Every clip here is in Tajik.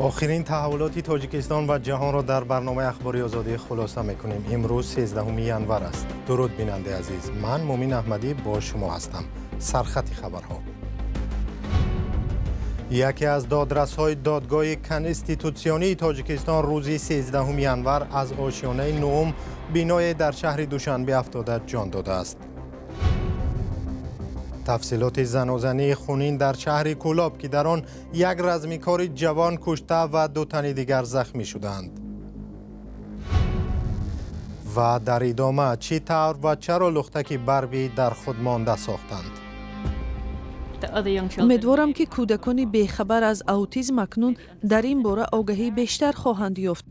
Охирин таҳаввулоти Тоҷикистон ва ҷаҳонро дар барномаи Ахбори Озодӣ хулоса мекунем. Имрӯз 13 январ аст. Дуруд, бинандаи азиз, ман Мумин Аҳмадӣ бо шумо ҳастам. Сархати хабарҳо: яке аз додрасҳои Додгоҳи Конститутсионии Тоҷикистон рӯзи 13 январ аз ошёнаи нуҳум биное дар шаҳри Душанбе афтода, ҷон додааст. Тафсилоти занозании хунин дар шаҳри Кӯлоб, ки дар он як размикори ҷавон кушта ва ду тани дигар захмӣ шуданд. Ва дар идома: чӣ тавр ва чаро лухтаки Барби дар худ монда сохтанд? Умедворам, ки кӯдакони бехабар аз аутизм акнун дар ин бора огаҳии бештар хоҳанд ёфт.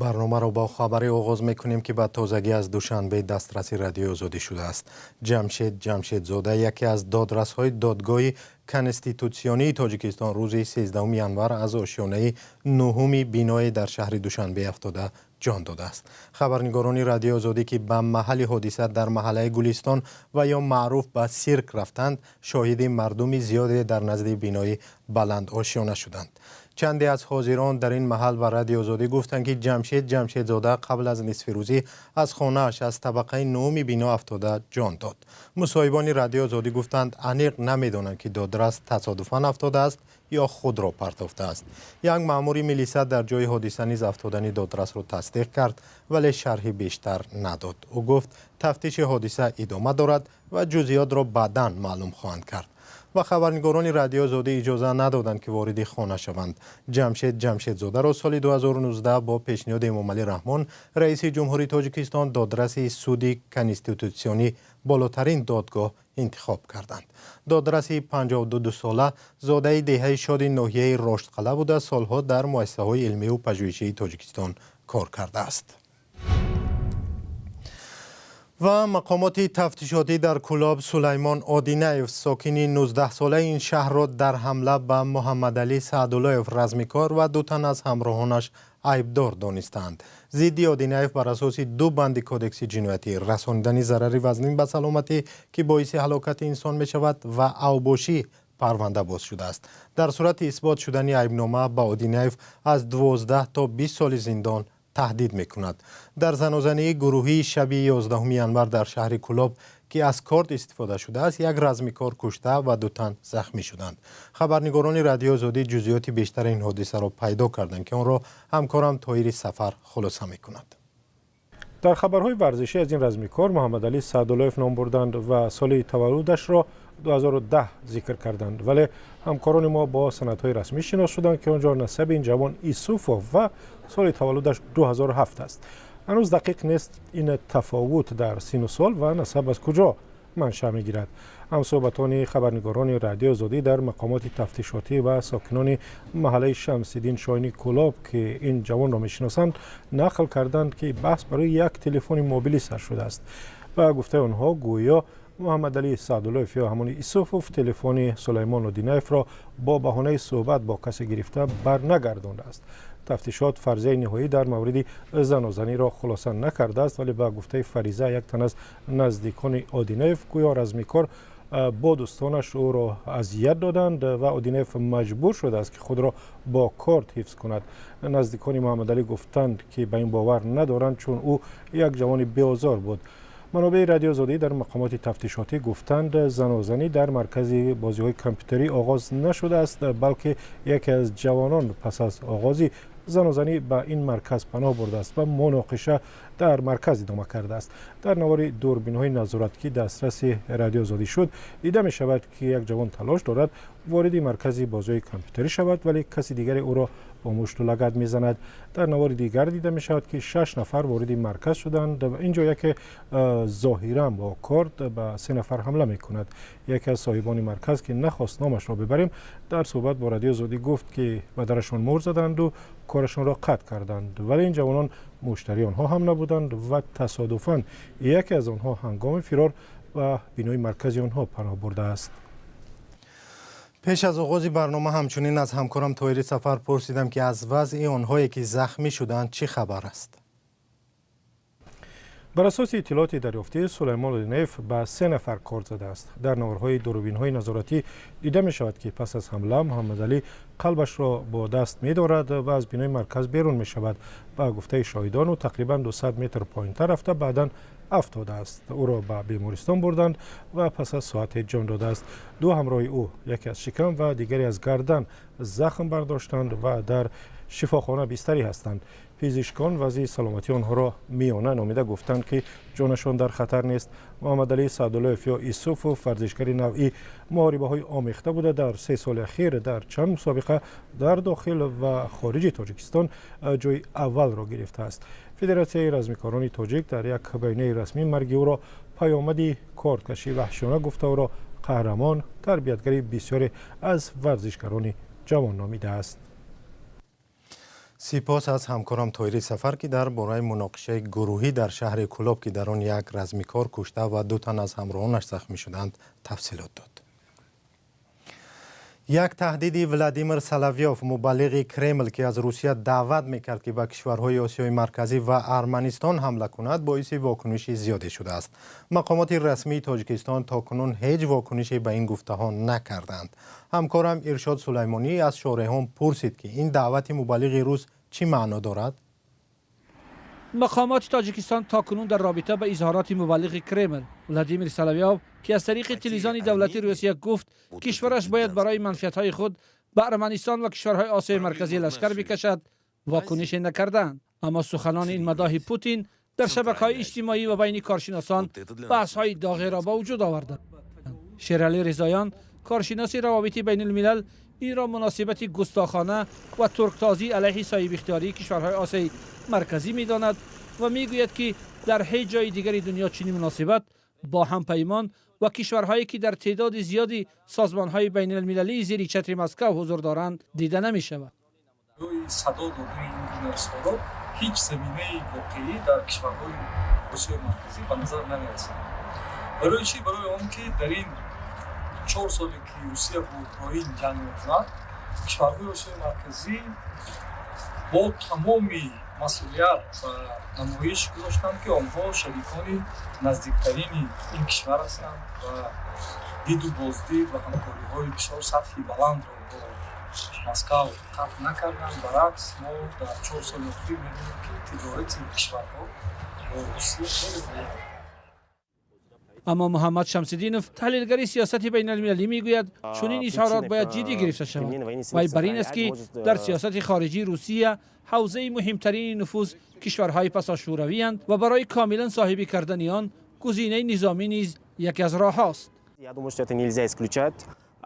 Барномаро бо хабаре оғоз мекунем, ки ба тозагӣ аз Душанбе дастраси Радиои Озодӣ шудааст. Ҷамшед Ҷамшедзода, яке аз додрасҳои Додгоҳи Конститутсионии Тоҷикистон, рӯзи 13 январ аз ошёнаи нуҳуми биное дар шаҳри Душанбе афтода, ҷон додааст. Хабарнигорони Радиои Озодӣ, ки ба маҳалли ҳодиса дар маҳаллаи Гулистон ва ё маъруф ба Сирк рафтанд, шоҳиди мардуми зиёде дар назди бинои баландошёна шуданд. Чанде аз ҳозирон дар ин маҳал ба Радиои Озодӣ гуфтанд, ки Ҷамшед Ҷамшедзода қабл аз нисфирӯзӣ аз хонааш аз табақаи нуҳуми бино афтода, ҷон дод. Мусоҳибони Радиои Озодӣ гуфтанд, аниқ намедонанд, ки додрас тасодуфан афтодааст ё худро партофтааст. Як маъмури милиса дар ҷои ҳодиса низ афтодани додрасро тасдиқ кард, вале шарҳи бештар надод. Ӯ гуфт, тафтиши ҳодиса идома дорад ва ҷузъиётро баъдан маълум хоҳанд кард. Ва хабарнигорони Радиои Озодӣ иҷоза надоданд, ки вориди хона шаванд. Ҷамшед Ҷамшедзодаро соли 2019 бо пешниҳоди Эмомалӣ Раҳмон, раиси ҷумҳури Тоҷикистон, додраси Суди Конститутсионӣ, болотарин додгоҳ, интихоб карданд. Додраси 52сола зодаи деҳаи Шоди ноҳияи Роштқалъа буда, солҳо дар муассисаҳои илмиву пажӯҳишии Тоҷикистон кор кардааст. Ва мақомоти тафтишотӣ дар Кӯлоб Сулаймон Одинаев, сокини 19-солаи ин шаҳрро, дар ҳамла ба Муҳаммадалӣ Саъдуллоев, размикор, ва ду тан аз ҳамроҳонаш айбдор донистаанд. Зидди Одинаев бар асоси ду банди Кодекси ҷиноятӣ: расонидани зарари вазнин ба саломатӣ, ки боиси ҳалокати инсон мешавад, ва авбошӣ парванда боз шудааст. Дар сурати исбот шудани айбнома ба Одинаев аз 12 то 20 соли зиндон таҳдид мекунад. Дар занозании гурӯҳии шаби 11 январ дар шаҳри Кӯлоб, ки аз корд истифода шудааст, як размикор кушта ва ду тан захмӣ шуданд. Хабарнигорони Радиои Озодӣ ҷузъиёти бештари ин ҳодисаро пайдо карданд, ки онро ҳамкорам Тоҳири Сафар хулоса мекунад. Дар хабарҳои варзишӣ аз ин размикор Муҳаммадалӣ Саъдуллоев ном бурданд ва соли таваллудашро 2010 зикр карданд, вале ҳамкорони мо бо санадҳои расмӣ шинос шуданд, ки он ҷо насаби ин ҷавон Исуфов ва соли таваллудаш 2007 аст. Ҳанӯз дақиқ нест, ин тафовут дар сину сол ва насаб аз куҷо маншаъ мегирад. Ҳамсӯҳбатони хабарнигорони Радиои Озодӣ дар мақомоти тафтишотӣ ва сокинони маҳаллаи Шамсиддин Шоҳини Кӯлоб, ки ин ҷавонро мешиносанд, нақл карданд, ки баҳс барои як телефони мобилӣ сар шудааст. Ба гуфтаи онҳо, гӯё Муҳаммадалӣ Саъдуллоев ё ҳамони Исуфов телефони Сулаймон Одинаевро бо баҳонаи суҳбат бо касе гирифта, барнагардондааст. Тафтишот фарзияи ниҳоӣ дар мавриди занозаниро хулоса накардааст, вале ба гуфтаи Фариза, як тан аз наздикони Одинаев, гӯё размикор бо дӯстонаш ӯро азият доданд ва Одинаев маҷбур шудааст, ки худро бо корд ҳифз кунад. Наздикони Муҳаммадалӣ гуфтанд, ки ба ин бовар надоранд, чун ӯ як ҷавони беозор буд. Манобеи Радиои Озодӣ дар мақомоти тафтишотӣ гуфтанд, занозанӣ дар маркази бозиҳои компютерӣ оғоз нашудааст, балки яке аз ҷавонон пас аз оғози занозанӣ ба ин марказ паноҳ бурдааст ва муноқиша дар марказ идома кардааст. Дар навори дурбинҳои назорат, ки дастраси Радиои Озодӣ шуд, дида мешавад, ки як ҷавон талош дорад вориди маркази бозиҳои компютерӣ шавад, вале каси дигаре ӯро бо мушту лагад мезанад. Дар навори дигар дида мешавад, ки шаш нафар вориди марказ шуданд ва ин ҷо яке зоҳиран бо корд ба се нафар ҳамла мекунад. Яке аз соҳибони марказ, ки нахост номашро бибарем, дар суҳбат бо Радиои Озодӣ гуфт, ки ба дарашон мӯр заданду корашонро қатъ карданд, вале ин ҷавонон муштарии онҳо ҳам набуданд ва тасодуфан яке аз онҳо ҳангоми фирор ба бинои маркази онҳо паноҳ бурдааст. Пеш аз оғози барнома ҳамчунин аз ҳамкорам Тоҳири Сафар пурсидам, ки аз вазъи онҳое, ки захмӣ шуданд, чӣ хабар аст. Бар асоси иттилооти дарёфтӣ, Сулаймон Одинаев ба се нафар корд задааст. Дар наворҳои дурбинҳои назоратӣ дида мешавад, ки пас аз ҳамла Муҳаммадалӣ қалбашро бо даст медорад ва аз бинои марказ берун мешавад. Ба гуфтаи шоҳидон, ӯ тақрибан 200 метр поинтар рафта, баъдан афтодааст. Ӯро ба бемористон бурданд ва пас аз соате ҷон додааст. Ду ҳамроҳи ӯ яке аз шикам ва дигаре аз гардан захм бардоштанд ва дар шифохона бистарӣ ҳастанд. Пизишкон вазъи саломатии онҳоро миёна номида, гуфтанд, ки ҷонашон дар хатар нест. Муҳаммадалӣ Саъдуллоев ё Исуфов варзишгари навъи муҳорибаҳои омехта буда, дар 3 соли ахир дар чанд мусобиқа дар дохил ва хориҷи Тоҷикистон ҷои аввалро гирифтааст. Федератсияи размикорони тоҷик дар як баёнияи расмӣ марги ӯро паёмади кордкашии ваҳшиёна гуфта, ӯро қаҳрамон, тарбиятгари бисёре аз варзишгарони ҷавон номидааст. Сипос аз ҳамкорам Тоҳири Сафар, ки дар бораи муноқишаи гурӯҳӣ дар шаҳри Кӯлоб, ки дар он як размикор кушта ва ду тан аз ҳамроҳонаш захмӣ шуданд, тафсилот дод. Як таҳдиди Владимир Соловьёв, мубаллиғи Кремл, ки аз Русия даъват мекард, ки ба кишварҳои Осиёи Марказӣ ва Арманистон ҳамла кунад, боиси вокуниши зиёде шудааст. Мақомоти расмии Тоҷикистон то кунун ҳеҷ вокунише ба ин гуфтаҳо накарданд. Ҳамкорам Иршод Сулаймонӣ аз шореҳон пурсид, ки ин даъвати мубаллиғи рус чӣ маъно дорад. Мақомоти Тоҷикистон то кунун дар робита ба изҳороти мубаллиғи Кремл Владимир Соловьёв, ки аз тариқи телевизиони давлатии Русия гуфт, кишвараш бояд барои манфиатҳои худ ба Арманистон ва кишварҳои Осиёи Марказӣ лашкар бикашад, вокунише накарданд. Аммо суханони ин мадоҳи Путин дар шабакаҳои иҷтимоӣ ва байни коршиносон баҳсҳои доғеро ба вуҷуд оварданд. Шералӣ Ризоён, коршиноси равобити байнулмилал, инро муносибати густохона ва турктозӣ алайҳи соҳибихтиёрии кишварҳои Осиёи Марказӣ медонад ва мегӯяд, ки дар ҳеҷ ҷои дигари дунё чунин муносибат бо ҳампаймон ва кишварҳое, ки дар теъдоди зиёди созмонҳои байналмилалии зери чатри Москав ҳузур доранд, дида намешавад. Садо додани ин гуна изҳорот ҳеҷ заминаи воқеӣ дар кишварҳои Осиёи Марказӣ ба назар намерасад. Барои чӣ? Барои он ки дар ин 4 соле, ки Русия бо Украин ҷанг мекунад, кишварҳои Осиёи Марказӣ бо тамоми масъулият ба намоиш гузоштанд, ки онҳо шарикони наздиктарини ин кишвар ҳастанд ва диду боздид ва ҳамкориҳои бисёр сатҳи баландро бо Москав қатъ накарданд. Баръакс, мо дар 4 соли охир мебинем, ки тиҷорати кишварҳо бо Русия хеле боло. Аммо Муҳаммад Шамсиддинов, таҳлилгари сиёсати байналмилалӣ, мегӯяд, чунин изҳорот бояд ҷиддӣ гирифта шавад. Вай бар ин аст, ки дар сиёсати хориҷии Русия ҳавзаи муҳимтарини нуфуз кишварҳои пасошӯравиянд ва барои комилан соҳибӣ кардани он гузинаи низомӣ низ яке аз роҳҳост.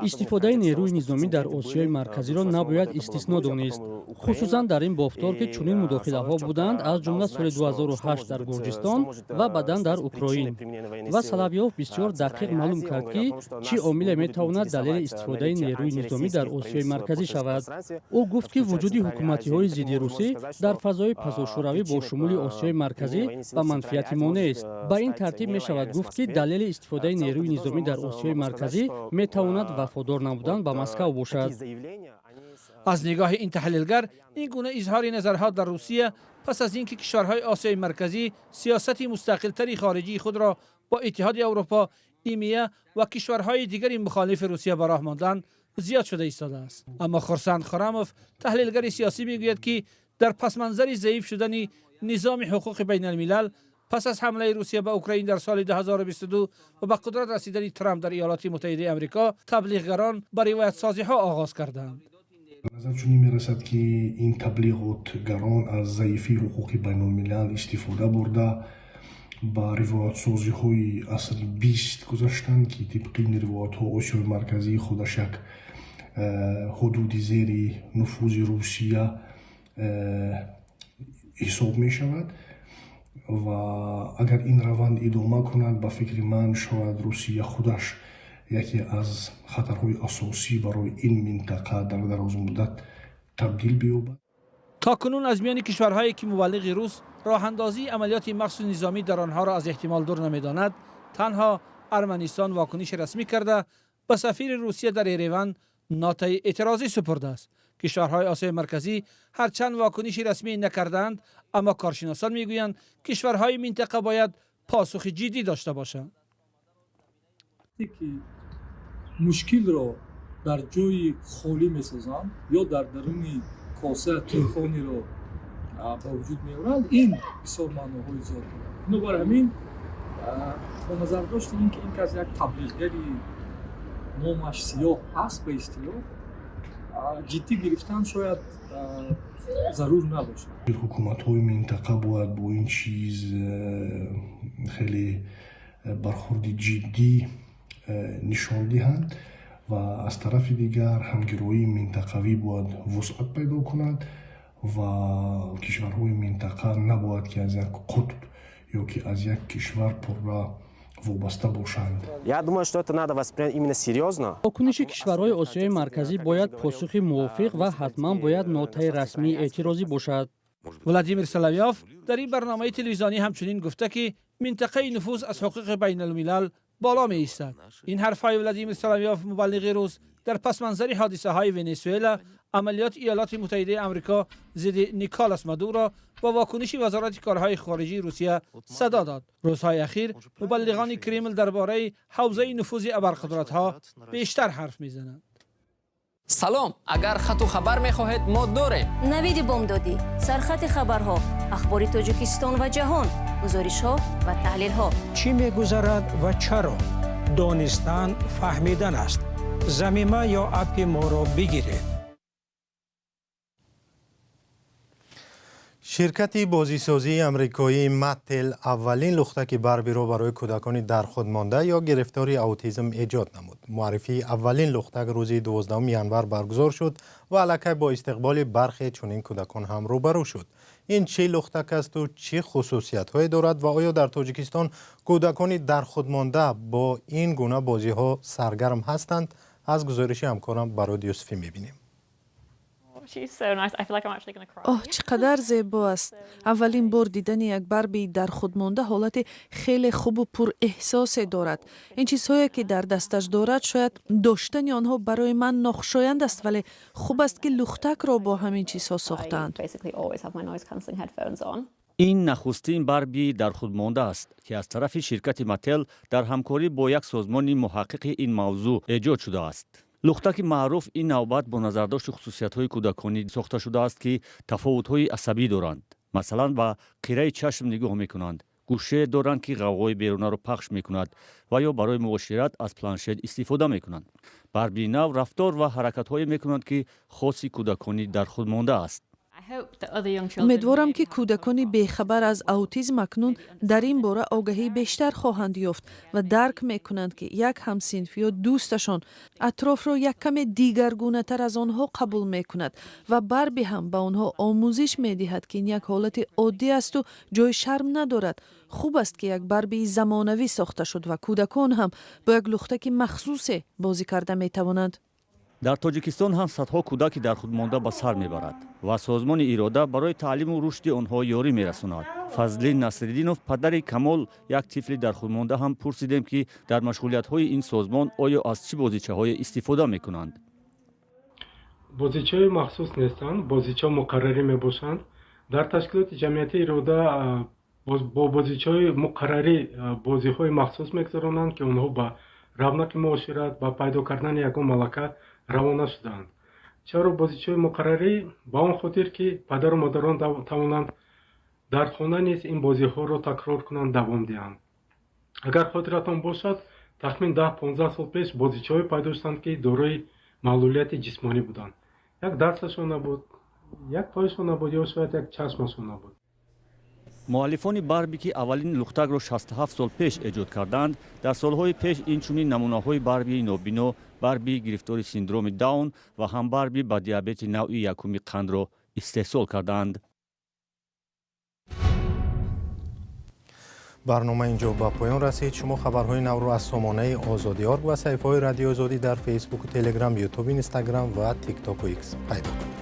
Истифодаи нерӯи низомӣ дар Осиёи Марказиро набояд истисно донист, хусусан дар ин бофтор, ки чунин мудохилаҳо буданд, аз ҷумла соли 2008 дар Гурҷистон ва баъдан дар Украин. Ва Соловьёв бисёр дақиқ маълум кард, ки чӣ омиле метавонад далели истифодаи нерӯи низомӣ дар Осиёи Марказӣ шавад. Ӯ гуфт, ки вуҷуди ҳукуматиҳои зидди русӣ дар фазои пасошӯравӣ бо шумули Осиёи Марказӣ ба манфиати мо нест. Ба ин тартиб мешавад гуфт, ки далели истифодаи нерӯи низомӣ дар Осиёи Марказӣ метавонад вафодор набудан ба Москав бошад. Аз нигоҳи ин таҳлилгар, ин гуна изҳори назарҳо дар Русия пас аз ин ки кишварҳои Осиёи Марказӣ сиёсати мустақилтари хориҷии худро бо Иттиҳоди Аврупо, ИМИА ва кишварҳои дигари мухолифи Русия ба роҳ монданд, зиёд шуда истодааст. Аммо Хурсанд Хурамов, таҳлилгари сиёсӣ, мегӯяд, ки дар пасманзари заиф шудани низоми ҳуқуқи байналмилал пас аз ҳамлаи Русия ба Украин дар соли 2022 ва ба қудрат расидани Трамп дар Иёлоти Муттаҳидаи Амрико, таблиғгарон ба ривоятсозиҳо оғоз карданд. Ба назар чунин мерасад, ки ин таблиғотгарон аз заифии ҳуқуқи байнулмилал истифода бурда, ба ривоятсозиҳои асри 20 гузаштанд, ки тибқи ин ривоятҳо Осиёи Марказӣ худаш як ҳудуди зери нуфузи Русия ҳисоб мешавад. Ва агар ин раванд идома кунад, ба фикри ман, шояд Русия худаш яке аз хатарҳои асосӣ барои ин минтақа дар дарозмуддат табдил биёбад. То кунун аз миёни кишварҳое, ки мубаллиғи рус роҳандозии амалиёти махсуси низомӣ дар онҳоро аз эҳтимол дур намедонад, танҳо Арманистон вокуниши расмӣ карда, ба сафири Русия дар Ереван нотаи эътирозӣ супурдааст. Кишварҳои Осиёи Марказӣ ҳарчанд вокуниши расмӣ накардаанд, аммо коршиносон мегӯянд, кишварҳои минтақа бояд посухи ҷиддӣ дошта бошанд. Ки мушкилро дар ҷои холӣ месозанд ё дар даруни коса тӯфонеро ба вуҷуд меоранд, ин бисёр маъноҳои зиёд дорад. Бинобар ҳамин, бо назардошти ин ки ин кас як таблиғгари номаш сиёҳ аст, ба истилоҳ ҷиддӣ гирифтан шояд зарур набошад. Ҳукуматҳои минтақа бояд бо ин чиз хеле бархурди ҷиддӣ нишон диҳанд ва аз тарафи дигар ҳамгироии минтақавӣ бояд вусъат пайдо кунад ва кишварҳои минтақа набояд ки аз як қутб ё ки аз як кишвар пурра вобаста бошанд. Я думаю, что это надо воспринять именно серьезно. Вокуниши кишварҳои Осиёи Марказӣ бояд посухи мувофиқ ва ҳатман бояд нотаи расмии эътирозӣ бошад. Владимир Соловьёв дар ин барномаи телевизионӣ ҳамчунин гуфта, ки минтақаи нуфуз аз ҳуқуқи байналмилал боло меистад. Ин ҳарфҳои Владимир Соловьёв, мубаллиғи рус, дар пасманзари ҳодисаҳои Венесуэла, амалиёти Иёлоти Муттаҳидаи Амрико зидди Николас Мадуро ва вокуниши Вазорати корҳои хориҷии Русия садо дод. Рӯзҳои ахир мубаллиғони Кремл дар бораи ҳавзаи нуфузи абарқудратҳо бештар ҳарф мезананд. Салом, агар хату хабар мехоҳед, мо дорем. Навиди бомдодӣ, сархати хабарҳо, ахбори Тоҷикистон ва ҷаҳон, гузоришҳо ва таҳлилҳо. Чӣ мегузарад ва чаро? Донистан фаҳмидан аст. Замима ё аппи моро бигиред. Ширкати бозисозии амрикоии Маттел аввалин лухтаки Барбиро барои кӯдакони дар худ монда ё гирифтори аутизм эҷод намуд. Муаррифии аввалин лухтак рӯзи 12 январ баргузор шуд ва аллакай бо истиқболи бархе чунин кӯдакон ҳам рӯбарӯ шуд. Ин чӣ лухтак асту чӣ хусусиятҳое дорад ва оё дар Тоҷикистон кӯдакони дар худ монда бо ин гуна бозиҳо саргарм ҳастанд? Аз гузориши ҳамкорам Барод Юсуфӣ мебинем. Оҳ, чӣ қадар зебо аст! Аввалин бор дидани як Барбии дар худ монда ҳолати хеле хубу пурэҳсосе дорад. Ин чизҳое, ки дар дасташ дорад, шояд доштани онҳо барои ман нохушоянд аст, вале хуб аст, ки лухтакро бо ҳамин чизҳо сохтаанд. Ин нахустин Барби дар худ монда аст, ки аз тарафи ширкати Мател дар ҳамкорӣ бо як созмони муҳаққиқи ин мавзӯъ эҷод шудааст. Лухтаки маъруф ин навбат бо назардошти хусусиятҳои кӯдаконӣ сохта шудааст, ки тафовутҳои асабӣ доранд. Масалан, ба қираи чашм нигоҳ мекунанд, гӯшае доранд, ки ғавғои берунаро пахш мекунад ва ё барои муошират аз планшет истифода мекунанд. Барбии нав рафтор ва ҳаракатҳое мекунанд, ки хоси кӯдаконӣ дар худ монда аст. Умедворам, ки кӯдакони бехабар аз аутизм акнун дар ин бора огаҳии бештар хоҳанд ёфт ва дарк мекунанд, ки як ҳамсинф ё дӯсташон атрофро як каме дигаргунатар аз онҳо қабул мекунад ва Барби ҳам ба онҳо омӯзиш медиҳад, ки ин як ҳолати оддӣ асту ҷои шарм надорад. Хуб аст, ки як Барбии замонавӣ сохта шуд ва кӯдакон ҳам бо як лухтаки махсусе бозӣ карда метавонанд. Дар Тоҷикистон ҳам садҳо кӯдаки дар худ монда ба сар мебарад ва созмони Ирода барои таълиму рушди онҳо ёрӣ мерасонад. Фазлин Насриддинов, падари Камол, як тифли дар худ монда, ҳам пурсидем, ки дар машғулиятҳои ин созмон оё аз чӣ бозичаҳое истифода мекунанд. Бозичаҳои махсус нестанд, бозичаҳо муқаррарӣ мебошанд. Дар ташкилоти ҷамъиятии Ирода бо бозичаҳои муқаррарӣ бозиҳои махсус мегузаронанд, ки онҳо ба равнақи муошират, ба пайдо кардани ягон малака равона шудаанд. Чаро бозичаҳои муқаррарӣ? Ба он хотир, ки падару модарон тавонанд дар хона низ ин бозиҳоро такрор кунанд, давом диҳанд. Агар хотиратон бошад, тахмин 10-15 сол пеш бозичаҳое пайдо шуданд, ки дорои маълулияти ҷисмонӣ буданд. Як дасташон набуд, як пояшон набуд ё шояд як чашмашон набуд. Муаллифони Барби, ки аввалин лухтакро 67 сол пеш эҷод карданд, дар солҳои пеш инчунин намунаҳои Барбии нобино, Барбии гирифтори синдроми Даун ва ҳам Барби ба диабети навъи якуми қандро истеҳсол кардаанд. Барнома инҷо ба поён расид. Шумо хабарҳои навро аз сомонаи Озодӣ орг ва саҳифаҳои Радиои Озодӣ дар Фейсбуку, Телеграм, Ютуб, Инстаграм ва Тиктоку Икс пайдо кунед.